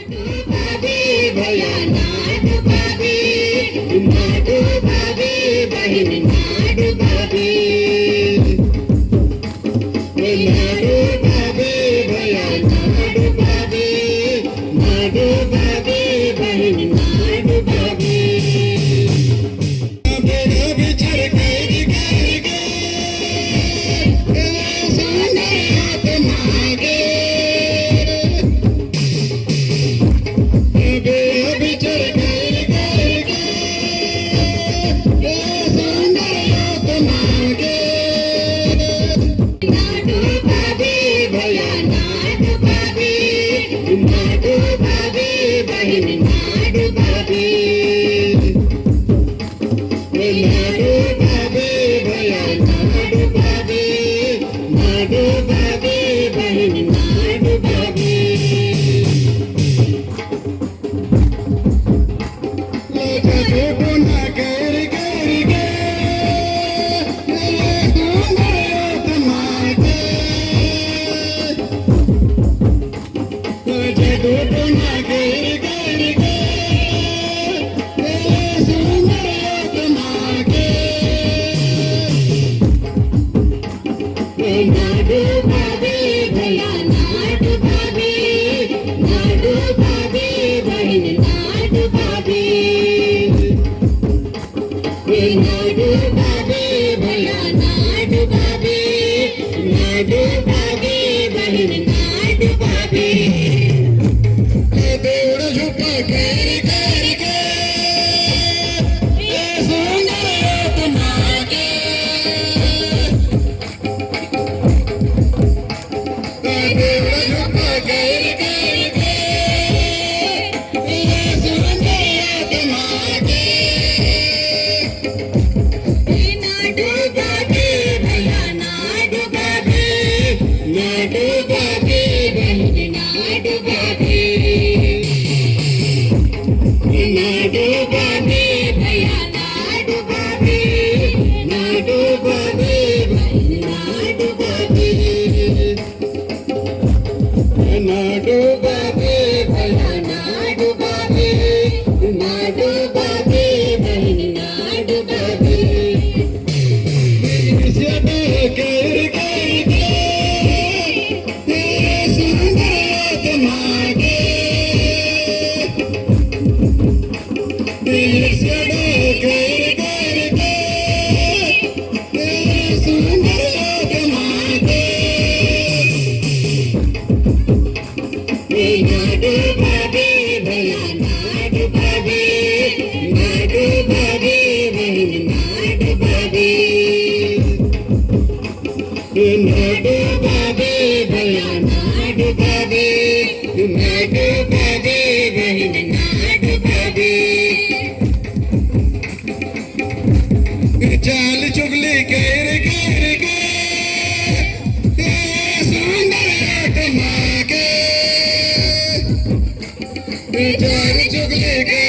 भैया ना डुबाबी, ना डुबाबी बहिन, ना डुबाबी, ना डुबाबी भैया, ना डुबाबी, ना डुबाबी बहिन, ना डुबाबी। बेड़ा बिछड़ कर कर गे, सुंदर आत्मा गे। बेड़ा बिछड़ कर कर गे, सुंदर आत्मा गे। ना डुबाबी भैया, ना डुबाबी, ना डुबाबी बहिन, ना डुबाबी, ना डुबाबी भैया, ना डुबाबी, ना डुबाबी बहिन, ना डुबाबी। जादू ना कर कर गे, सुंदर आत्मा गे। जादू ना कर कर गे, सुंदर आत्मा गे। ना डुबाबी भैया, ना डुबाबी, ना डुबाबी बहिन, ना डुबाबी, ना डुबाबी भैया, ना डुबाबी, ना डुबाबी बहिन, ना डुबाबी। देवड़ झुका कर कर गे, सुंदर आत्मा गे। देवड़ झुका कर कर गे, सुंदर आत्मा गे। ना डुबाबी भैया, ना डुबाबी, ना डुबाबी बहिन, ना डुबाबी, ना डुबाबी भैया, ना डुबाबी, ना डुबाबी बहिन, ना डुबाबी। ना डुबाबी भैया, ना डुबाबी, ना डुबाबी बहिन, ना डुबाबी। कर कर गे, सुंदर आत्मा गे। कर कर गे, सुंदर आत्मा गे। ना डुबाबी भैया, ना डुबाबी, ना डुबाबी बहिन, ना डुबाबी, ना डुबाबी भैया, ना डुबाबी, ना डुबाबी बहिन, ना डुबाबी। चाल चुगली कर कर गे, सुंदर आत्मा गे। चाल चुगली कर